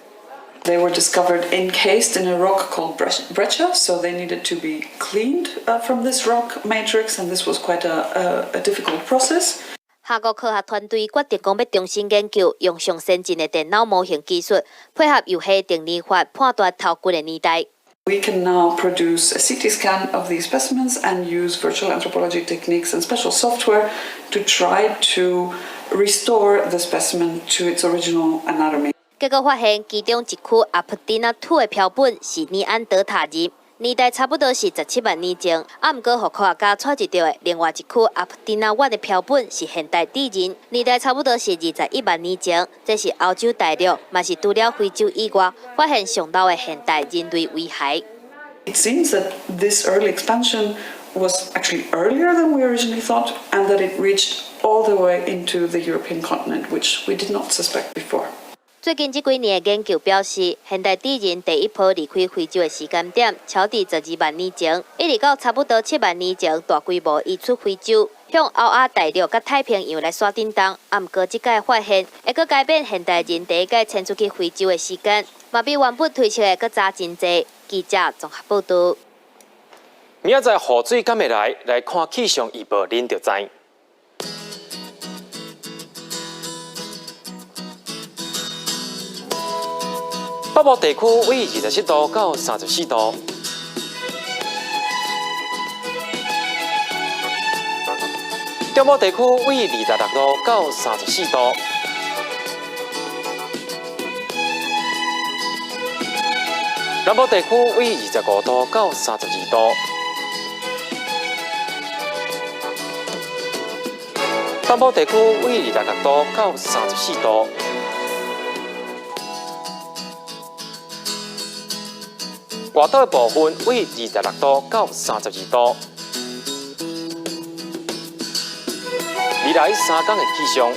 They were discovered encased in a rock called breccia, so they needed to be cleaned from this rock matrix, and this was quite a difficult process. 哈國科學團隊決定講欲重新研究，用上先進的電腦模型技術，配合鈾化定年法判斷頭骨的年代。 We can now produce a CT scan of these specimens and use virtual anthropology techniques and special software to try to restore the specimen to its original anatomy. 結果發現，其中一具阿普丁仔兔的標本是尼安德塔人，年代差不多是17萬年前。啊，毋過予科學家揣著的另外一具阿普丁仔猿的標本是現代智人，年代差不多是21萬年前。這是歐洲大陸，嘛是除了非洲以外，發現上老的現代人類遺骸。 It seems that this early expansion was actually earlier than we originally thought, and that it reached all the way into the European continent, which we did not suspect before. 最近這幾年的研究表示，現代智人第一波離開非洲的時間點，超佇12萬年前，一直到差不多7萬年前，大規模移出非洲，向歐亞大陸佮太平洋來徙振動。啊，毋過這擺發現，會閣改變現代人第一擺遷出去非洲的時間，嘛比原本推測的閣早真濟。記者綜合報道。明仔載雨水敢會來？來看氣象預報，恁就知。北部地區為27度到34度，中部地區為26度到34度，南部地區為25度到32度。东部地區為26度到34度。外島的部分為26度到32度。未來3天的氣象。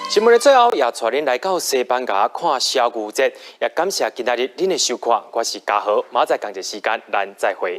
新聞的最後，也帶恁來到西班牙看燒牛節，也感謝今仔日恁的收看，我是嘉豪，明仔載仝一時間，咱再會。